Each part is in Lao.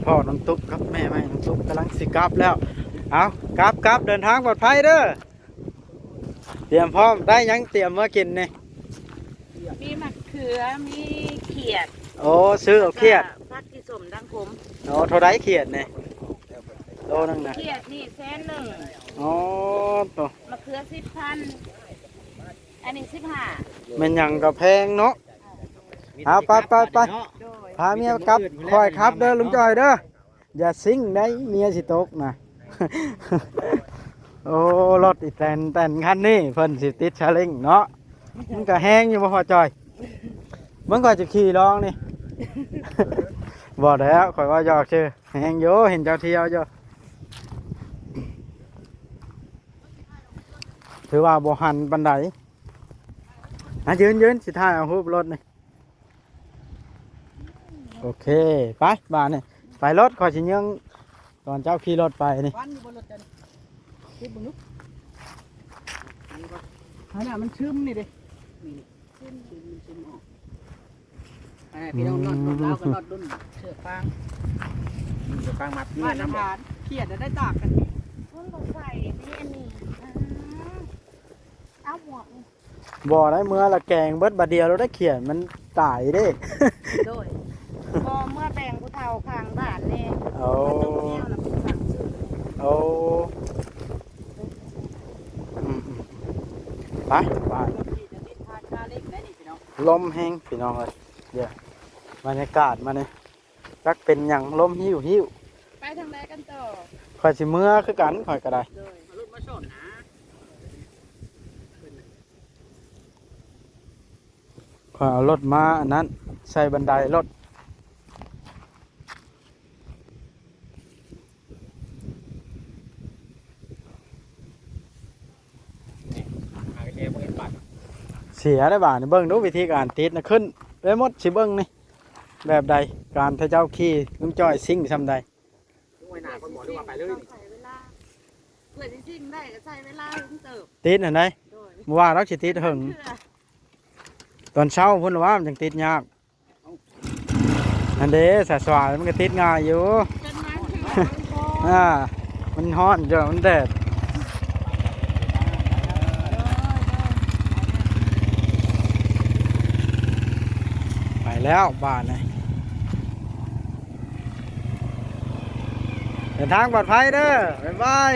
ພໍ່ນ້ອງຕຸກກັບແມ່ໃໝ່ນ້ອງຕຸກກຳລັງຊິກັບແລ້ວ. ເອົາ ກັບ ກັບ ເດີນທາງປອດໄພເດີ. ຕຽມພ້ອມ ໄດ້ຫຍັງຕຽມມາກິນນີ້? ມີໝາກເຂືອ ມີຂຽດ. ໂອ້ ຊື້ເອົາຂຽດ ແລ້ວກໍຜັກທີ່ສົ້ມດັງຂົມ. ໂອ້ ເທົ່າໃດຂຽດນີ້? ໂລໜຶ່ງນະ? ຂຽດນີ້ແສນໜຶ່ງ. ອໍ ໂຕ ໝາກເຂືອສິບພັນ ອັນນີ້ສິບຫ້າ. ແມ່ນຫຍັງກໍແພງເນາະ. ເອົາ ໄປ ໄປ ໄປ ໂດຍ ພາເມຍກັບ ຂ້ອຍຂັບເດີ ລຸງຈ່ອຍເດີ. ຢ່າຊິງໄດ້ ເມຍຊິຕົກນະ. ໂອ້ ລົດອີແຕນແຕນຄັນນີ້ ເພິ່ນຊິຕິດຊາເລັງເນາະ. ມັນກໍແຮງຢູ່ບໍ່ ພໍ່ຈ່ອຍ? ເບິ່ງ ຂ້ອຍຈະຂີ່ລອງນີ້. ບໍ່ແລ້ວ ຂ້ອຍເວົ້າຢອກຊື່. ແຮງຢູ່ ເຫັນເຈົ້າທ່ຽວຢູ່. ຖືວ່າບໍ່ຫັນປານໃດ. ອ່ະ ຢືນ ຢືນ ຊິຖ່າຍເອົາຮູບລົດນີ້. ໂອເຄ ໄປ ບາດນີ້ ໄປລົດ ຂ້ອຍຊິເຍືອງຕອນເຈົ້າຂີ່ລົດໄປນີ້. ຄວັນຢູ່ບໍ່ລົດເຈົ້ານີ້? ຕິດເບິ່ງດູ. ອັນນີ້ກໍ ອັນນັ້ນມັນຊຶມນີ້ເດ້ ນີ້ ຊຶມ ຊຶມ ຊຶມອອກ. ອ່າ ພີ່ນ້ອງ ອືມ ລັອດ ລົດລາວກັບລັອດລຸ້ນເຊືອກຟາງ ເຊືອກຟາງມັດຢູ່ໃນນ້ຳ. ມາດຕະຖານ ຂຽດໄດ້ຕາກກັນ. ເພິ່ນກໍໃສ່ໃນອັນນີ້ ອ່າ ເອົາໝວກນີ້. ບໍ່ໄດ້ ເມືອລະແກງເບິດບາດດຽວໂລດໄດ້ ຂຽດມັນຕາຍເດ້. ໂດຍ ບໍ່ ເມືອແບ່ງຜູ້ເຖົ້າຂ້າງບ້ານແດ່. ໂອ້ ມັນຕ້ອງແນວລະຜູ້ສັ່ງຊື້. ໂອ້ ອືມໆ ໄປ ໄປ. ລົມທີ່ຈະຕິດຜ່ານຄາເລັກໄດ້ນີ້ພີ່ນ້ອງ. ລົມແຮງພີ່ນ້ອງເອີຍ. ດຽວ ບັນຍາກາດມານີ້ ຈັກເປັນຫຍັງ ລົມຫິ້ວໆ. ໄປທາງໃດກັນຕໍ່? ຂ້ອຍຊິເມືອຄືກັນ ຂ້ອຍກໍໄດ້. ໂດຍ ເອົາລົດມາຊ້ອນນະ. ຂ້ອຍເອົາລົດມາອັນນັ້ນ ໃສ່ບັນໄດລົດ. ເສຍແລ້ວບາດນີ້ ເບິ່ງດູວິທີການຕິດນະ ຂຶ້ນໄປໝົດ ຊິເບິ່ງນີ້ ແບບໃດ ການຖ້າເຈົ້າຂີ່ ລຸງຈ້ອຍຊິງຊ່ຳໃດ. ໄວ້ໜ້າກ່ອນບໍ່ ຫຼືວ່າໄປເລີຍ? ໃຊ້ເວລາ ເພື່ອຊິຊິງໄດ້ກໍໃຊ້ເວລາເຖິງເຕີບ. ຕິດຫັ້ນໃດ. ໂດຍ ບໍ່ວ່າດອກຊິຕິດເຖິງ ເທື່ອ ຕອນເຊົ້າພຸ້ນລະວ່າມັນຈັ່ງຕິດຍາກ. ເອົ້າ ອັນເດ້ ສາຍສວາຍມັນກໍຕິດງ່າຍຢູ່. ເປັນມາເທື່ອມັນຮ້ອນ ອ່າ ມັນຮ້ອນ ເຈົ້າ ມັນແດດ. ໄປແລ້ວບາດນີ້. ເດີນທາງປອດໄພເດີ ບາຍບາຍ.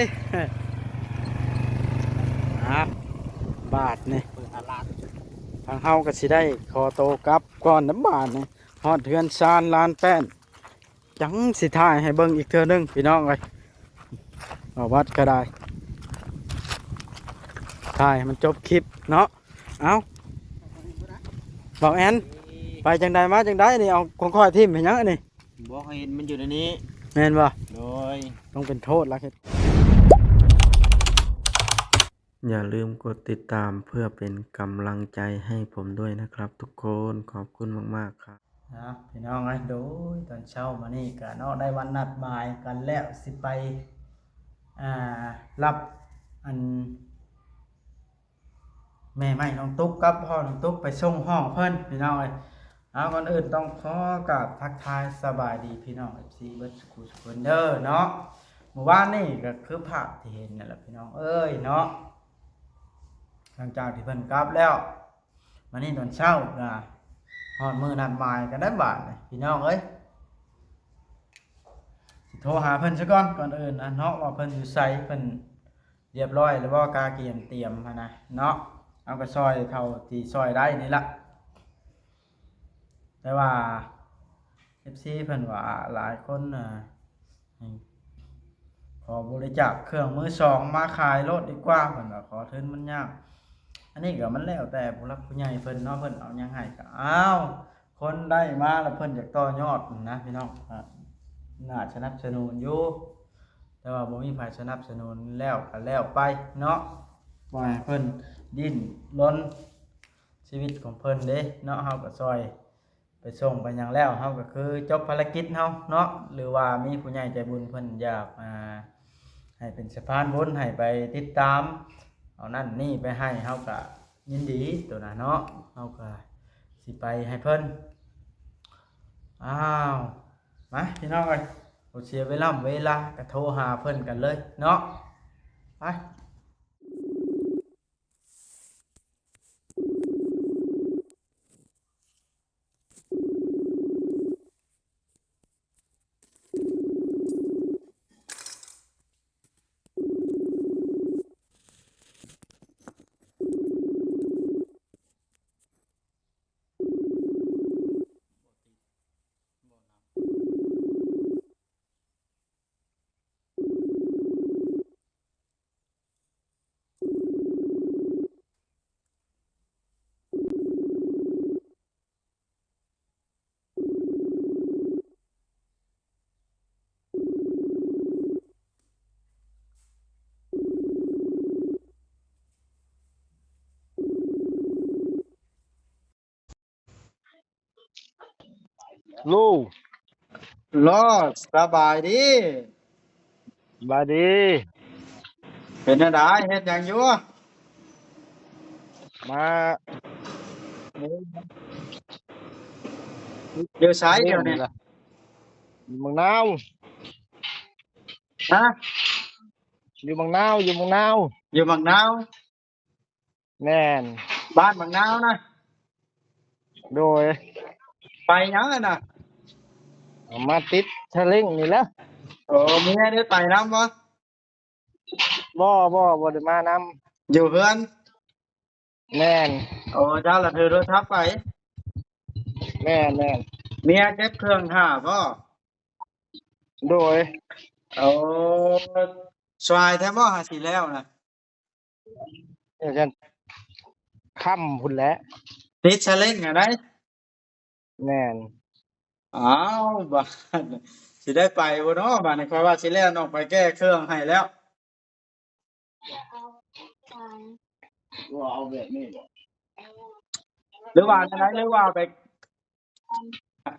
ອ່າ ບາດນີ້ ທາງເຮົາກໍຊິໄດ້ຂໍໂຕກັບກ່ອນນຳບາດນີ້. ຮອດເຮືອນຊານລານແປ້ນ ຈັ່ງຊິຖ່າຍໃຫ້ເບິ່ງອີກເທື່ອໜຶ່ງພີ່ນ້ອງເອີຍ. ເອົາວັດກໍໄດ້ ຖ່າຍໃຫ້ມັນຈົບຄລິບເນາະ. ເອົ້າ ບ່າວແອນ ໄປຈັ່ງໃດມາຈັ່ງໃດນີ້? ເອົາຂອງຂ້ອຍຖິ້ມເຮັດຫຍັງອັນນີ້? ບໍ່ ຂ້ອຍເຫັນມັນຢູ່ໃນນີ້. ແມ່ນບໍ່? ໂດຍ ຕ້ອງເປັນໂທດລະເຮັດ. ຢ່າລືມກົດຕິດຕາມເພື່ອເປັນກຳລັງໃຈໃຫ້ຜົມດ້ວຍນະຄັບທຸກຄົນ. ຂອບຄຸນມາກໆ ຄັບ. ອ່າ ພີ່ນ້ອງເອີຍ ໂດຍ ຕອນເຊົ້າມານີ້ກະເນາະ ໄດ້ວັນນັດໝາຍກັນແລ້ວ ຊິໄປ ອ່າ ຮັບອັນ ແມ່ໃໝ່ນ້ອງຕຸກກັບພໍ່ນ້ອງຕຸກໄປສົ່ງຫ້ອງເພິ່ນ ພີ່ນ້ອງເອີຍ. ເອົາ ກ່ອນອື່ນຕ້ອງຂໍກາບທັກທາຍສະບາຍດີພີ່ນ້ອງ ເອັຟຊີ ເບິດສຸຂູສຸຄົນເດີເນາະ. ມື້ວານນີ້ກໍຄືພາບທີ່ເຫັນນັ້ນແຫຼະ ພີ່ນ້ອງເອີຍເນາະ. ຫຼັງຈາກທີ່ເພິ່ນກັບແລ້ວ ມານີ້ຕອນເຊົ້າກໍຮອດມື້ນັດໝາຍກັນໄດ້ບາດນີ້ ພີ່ນ້ອງເອີຍ. ຊິໂທຫາເພິ່ນຊະກ່ອນ ກ່ອນອື່ນນະເນາະ ວ່າເພິ່ນຢູ່ໃສ ເພິ່ນ ລຽບຮ້ອຍແລ້ວບໍ່? ກາກຽມຕຽມຫັ້ນນະເນາະ. ເຮົາກໍຊ່ອຍເທົ່າທີ່ຊ່ອຍໄດ້ນີ້ລະ. ແຕ່ວ່າ ເອັຟຊີ ເພິ່ນວ່າຫຼາຍຄົນນະ ໃຫ້ຂໍບໍລິຈາກເຄື່ອງມືສອງມາຂາຍໂລດດີກວ່າ ເພິ່ນວ່າຂໍທຶນມັນຍາກ. ອັນນີ້ກໍມັນແລ້ວແຕ່ຜູ້ຫຼັກຜູ້ໃຫຍ່ເພິ່ນເນາະ ເພິ່ນເອົາຫຍັງໃຫ້ກໍເອົາ. ຄົນໄດ້ມາແລ້ວເພິ່ນຢາກຕໍ່ຍອດນະພີ່ນ້ອງ ໜ້າສະໜັບສະໜູນຢູ່ ແຕ່ວ່າບໍ່ມີໃຜສະໜັບສະໜູນ ແລ້ວກໍແລ້ວໄປເນາະ. ປ່ອຍໃຫ້ເພິ່ນດີ້ນລົນຊີວິດຂອງເພິ່ນເດ້ເນາະ. ເຮົາກໍຊ່ອຍໄປສົ່ງໄປຫຍັງແລ້ວ ເຮົາກໍຄືຈົບພາລະກິດເຮົາເນາະ. ຫຼືວ່າມີຜູ້ໃຫຍ່ໃຈບຸນເພິ່ນຢາກ ອ່າ ໃຫ້ເປັນສະພານບຸນ ໃຫ້ໄປຕິດຕາມເອົານັ້ນນີ້ໄປໃຫ້ ເຮົາກໍຍິນດີໂຕນັ້ນເນາະ ເຮົາກໍຊິໄປໃຫ້ເພິ່ນ. ອ້າວ ມາພີ່ນ້ອງເອີຍ ບໍ່ເສຍເວລາເວລາ ກໍໂທຫາເພິ່ນກັນເລີຍເນາະ ໄປ. ໂລ ໂລ ສະບາຍດີ. ສະບາຍດີ. ເປັນແນວໃດ ເຮັດຫຍັງຢູ່? ມາ ຢູ່ໃສດຽວນີ້? ຢູ່ບັກນາວ. ຮະ? ຢູ່ບັກນາວ ຢູ່ບັກນາວ. ຢູ່ບັກນາວ? ແມ່ນ. ບ້ານບັກນາວນະ? ໂດຍ. ໄປຫຍັງຫັ້ນນະ? ມາຕິດສະເລັງນີ້ແຫຼະ. ໂອ້ ເມຍໄດ້ໄປນຳບໍ່? ບໍ່ ບໍ່ ບໍ່ໄດ້ມານຳ. ຢູ່ເຮືອນ? ແມ່ນ. ໂອ້ ເຈົ້າລະຖືໂທລະສັບໄປ? ແມ່ນ ແມ່ນ. ເມຍເກັບເຄື່ອງຖ້າບໍ່? ໂດຍ. ໂອ້ ສວາຍແທ້ບໍ່ຫາຊິແລ້ວນະ? ຈັ່ງຊັ້ນ ຄ່ຳພຸ້ນແຫຼະ. ຕິດສະເລັງຫັ້ນໃດ໋? ແມ່ນ. ອ້າວ ບາດຊິໄດ້ໄປບໍ່ເນາະ? ບາດນີ້ຂ້ອຍວ່າຊິແລ່ນອອກໄປແກ້ເຄື່ອງໃຫ້ແລ້ວ. ເອົາແບບນີ້ບໍ່? ຫຼືວ່າແນວໃດ? ຫຼືວ່າໄປ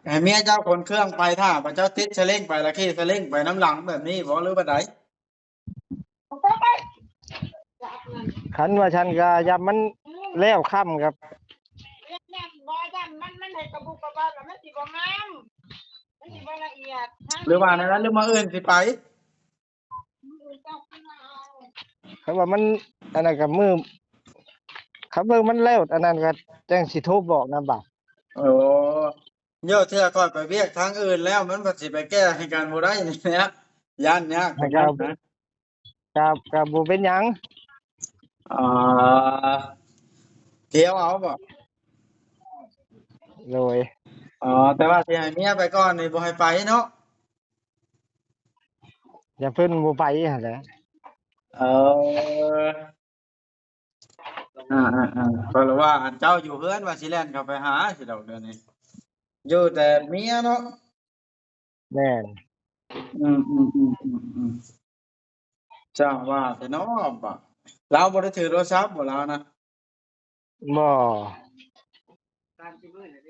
ໃຫ້ເມຍເຈົ້າຂົນເຄື່ອງໄປຖ້າ ບາດເຈົ້າຕິດສະເລັງໄປ ລະຂີ່ສະເລັງໄປນຳຫຼັງແບບນີ້ບໍ່ ຫຼືວ່າໃດ? ຄັນວ່າຊັ້ນກໍຢ້ານມັນແລ້ວຄ່ຳກັບ ບໍ່ ຢ້ານມັນ ມັນເຮັດກະບຸກກະບັກ ແລ້ວມັນຊິບໍ່ງາມ ມັນຊິບໍ່ລະອຽດ. ຫຼືວ່າແນວນັ້ນ ຫຼືມື້ອື່ນຊິໄປ? ຄັນວ່າມັນອັນນັ້ນກໍມື້ ຄັນເບິ່ງມັນແລ້ວອັນນັ້ນກໍຈັ່ງຊິໂທບອກນຳບາດ. ໂອ້ ໂຍ ເທື່ອຂ້ອຍໄປວຽກທາງອື່ນແລ້ວ ມັນພັດຊິໄປແກ້ໃຫ້ກັນບໍ່ໄດ້ນີ້ແຫຼະ ຢ້ານຍາກ ກໍ ກໍ ກໍບໍ່ເປັນຫຍັງ. ອ່າ ທ່ຽວເອົາບໍ່? ໂດຍ. ອໍ ແຕ່ວ່າຊິໃຫ້ເມຍໄປກ່ອນນີ້ ບໍ່ໃຫ້ໄປເນາະ? ຢ່າເພິ່ນບໍ່ໄປຫັ້ນແຫຼະ. ເອີ ອ່າໆໆ ເພາະວ່າອັນເຈົ້າຢູ່ເຮືອນ ວ່າຊິແລ່ນເຂົ້າໄປຫາຊິດອກ ດຽວນີ້ຢູ່ແຕ່ເມຍເນາະ. ແມ່ນ. ອືມໆໆໆໆ ຊ່າງວ່າແທ້ເນາະ ບາດລາວບໍ່ໄດ້ຖືໂທລະສັບບໍ່ລາວນະ? ບໍ່.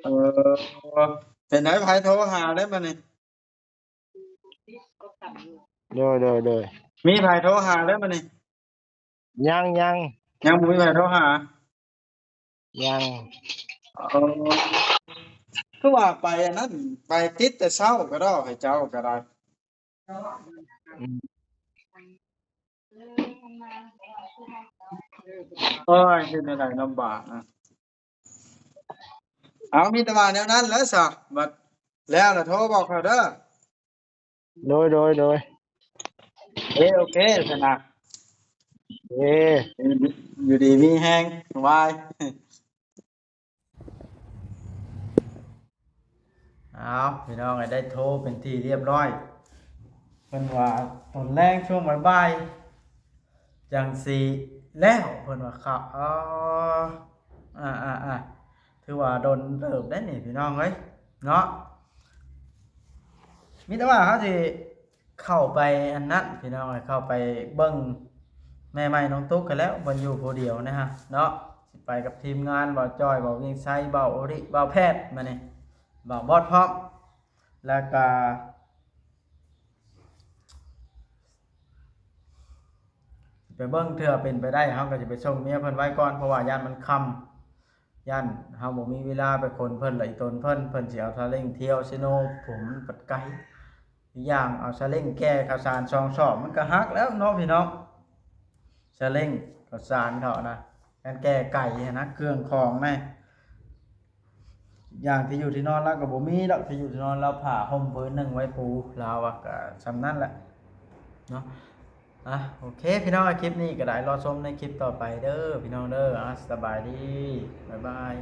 ເອີ ເປັນໃດ ໃຜໂທຫາແລ້ວບາດນີ້? ໂດຍ ໂດຍ ໂດຍ. ມີໃຜໂທຫາແລ້ວບາດນີ້? ຍັງ ຍັງ ຍັງບໍ່ມີໃຜໂທຫາ? ຍັງ. ເອີ ຄືວ່າໄປອັນນັ້ນ ໄປຕິດແຕ່ເຊົ້າກະດອກ ໃຫ້ເຈົ້າກະໄດ້. ອືມ. ໂອ້ຍ ເຮັດແນວໃດລຳບາກນະ. ເອົາ ມີແຕ່ວ່າແນວນັ້ນແຫຼະຊະ ບັດແລ້ວລະໂທບອກຂ້ອຍເດີ. ໂດຍ ໂດຍ ໂດຍ. ເອ ໂອເຄຊັ້ນນະ. ເອ ຢູ່ດີມີແຮງ ສະບາຍ. ເອົາ ພີ່ນ້ອງເອີຍ ໄດ້ໂທເປັນທີ່ຮຽບຮ້ອຍ. ເພິ່ນວ່າຕອນແລງຊ່ວງບ່າຍໆ ຈັ່ງຊິແລ້ວ ເພິ່ນວ່າຄັບ. ເອີ ອ່າໆໆ ຖືວ່າດົນເຕີບໄດ໋ນີ້ພີ່ນ້ອງເອີຍເນາະ. ມີແຕ່ວ່າເຮົາຊິເຂົ້າໄປອັນນັ້ນພີ່ນ້ອງເອີຍ ເຂົ້າໄປເບິ່ງແມ່ໃໝ່ນ້ອງຕຸກຫັ້ນແຫຼ້ວ ເພິ່ນຢູ່ຜູ້ດຽວນະຮະເນາະ. ຊິໄປກັບທີມງານ ບ່າວຈ້ອຍ ບ່າວວຽງໄຊ ບ່າວໂອລິ ບ່າວແພດ ມານີ້ ບ່າວບອດພ້ອມ ແລ້ວກະ ໄປເບິ່ງ ເທື່ອເປັນໄປໄດ້ ເຮົາກໍຈະໄປສົ່ງເມຍເພິ່ນໄວ້ກ່ອນ ເພາະວ່າຢ້ານມັນຄ່ຳ ຢ້ານເຮົາບໍ່ມີເວລາໄປຂົນເພິ່ນ ແລະ ອີ່ຕົນເພິ່ນ ເພິ່ນຊິເອົາຊາເລັ້ງທ່ຽວເຊໂນ ຜົມມັນປັດໄກ ຢ່າງເອົາສະເລັ້ງແກ່ເຂົ້າສານສອງສອບ ມັນກໍຫັກແລ້ວເນາະພີ່ນ້ອງ ສະເລັ້ງເຂົ້າສານເຂົານະ ການແກ່ໄກ່ຫັ້ນນະ ເຄື່ອງຂອງນະ ຢ່າງທີ່ຢູ່ທີ່ນອນລາວກໍບໍ່ມີດອກ ທີ່ຢູ່ທີ່ນອນລາວ ຜ້າຫົ່ມຜືນໜຶ່ງໄວ້ປູ ລາວວ່າກໍສ່ຳນັ້ນແຫຼະເນາະ. ອ່ະ ໂອເຄ ພີ່ນ້ອງ ຄລິບນີ້ກໍໄດ້ ລໍຊົມໃນຄລິບຕໍ່ໄປເດີ ພີ່ນ້ອງເດີ. ອ່ະ ສະບາຍດີ ບາຍບາຍ.